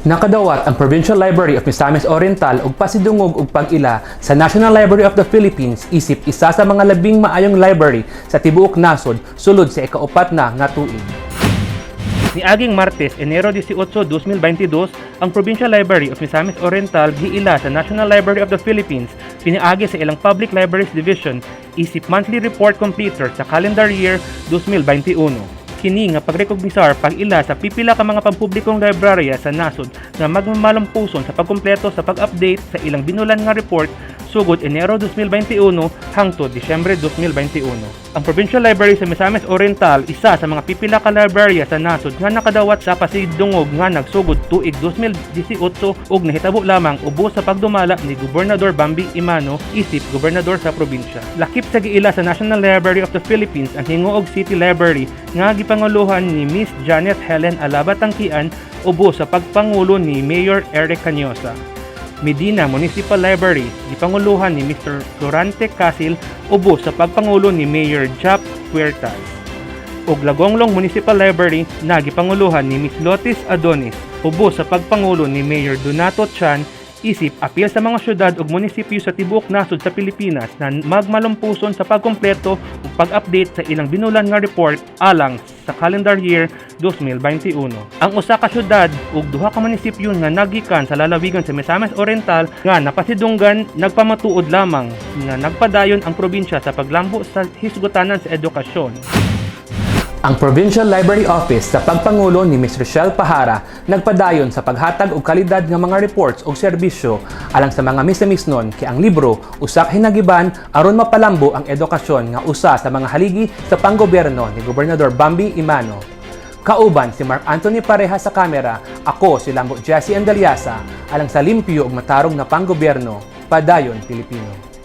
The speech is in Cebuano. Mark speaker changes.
Speaker 1: Nakadawat ang Provincial Library of Misamis Oriental og pasidungog og pag-ila sa National Library of the Philippines isip isa sa mga labing maayong library sa tibuok nasod sulod sa ikaupat na nga tuig. Niaging Martes, Enero 18, 2022, ang Provincial Library of Misamis Oriental giila sa National Library of the Philippines piniagi sa ilang Public Libraries Division isip monthly report completer sa calendar year 2021. Kini nga pagrekognisar pag-ila sa pipila ka mga pampublikong librarya sa nasod nga magmamalampuson sa pagkumpleto sa pag-update sa ilang binulan nga report sugod Enero 2021 hangtod Disyembre 2021. Ang Provincial Library sa Misamis Oriental, isa sa mga pipila ka librarya sa nasod nga nakadawat sa pasidungog nga nagsugod tuig 2018 ug nahitabo lamang ubos sa pagdumala ni Gobernador Bambi Emano isip gobernador sa probinsya. Lakip sa giila sa National Library of the Philippines ang Gingoog City Library nga gipanguluhan ni Miss Janet Helen Alaba Tangkian ubos sa pagpangulo ni Mayor Eric Cañosa. Medina Municipal Library, gipanguluhan ni Mr. Florante Casil ubos sa pagpangulo ni Mayor Jap Puertas. Ug Lagonglong Municipal Library na gipanguluhan ni Miss Lotis Adonis ubos sa pagpangulo ni Mayor Donato Chan isip apil sa mga syudad ug munisipyo sa tibuok nasod sa Pilipinas na magmalumpuson sa pagkumpleto ug pag-update sa ilang binulan nga report alang sa calendar year 2021. Ang usa ka syudad ug duha ka munisipyo nga nagikan sa lalawigan sa Misamis Oriental nga napasidunggan nagpamatuod lamang nga nagpadayon ang probinsya sa paglambo sa hisgutanan sa edukasyon. Ang Provincial Library Office sa pagpangulo ni Ms. Rochelle Pahara nagpadayon sa paghatag og kalidad nga mga reports ug serbisyo alang sa mga Misamisnon, kay ang libro usa ka hinagiban aron mapalambo ang edukasyon nga usa sa mga haligi sa panggobyerno ni Gobernador Bambi Emano. Kauban si Mark Anthony Pareja sa kamera, ako si Lambo Jesse Andaliasa, alang sa limpyo ug matarong na panggobyerno, padayon Pilipino.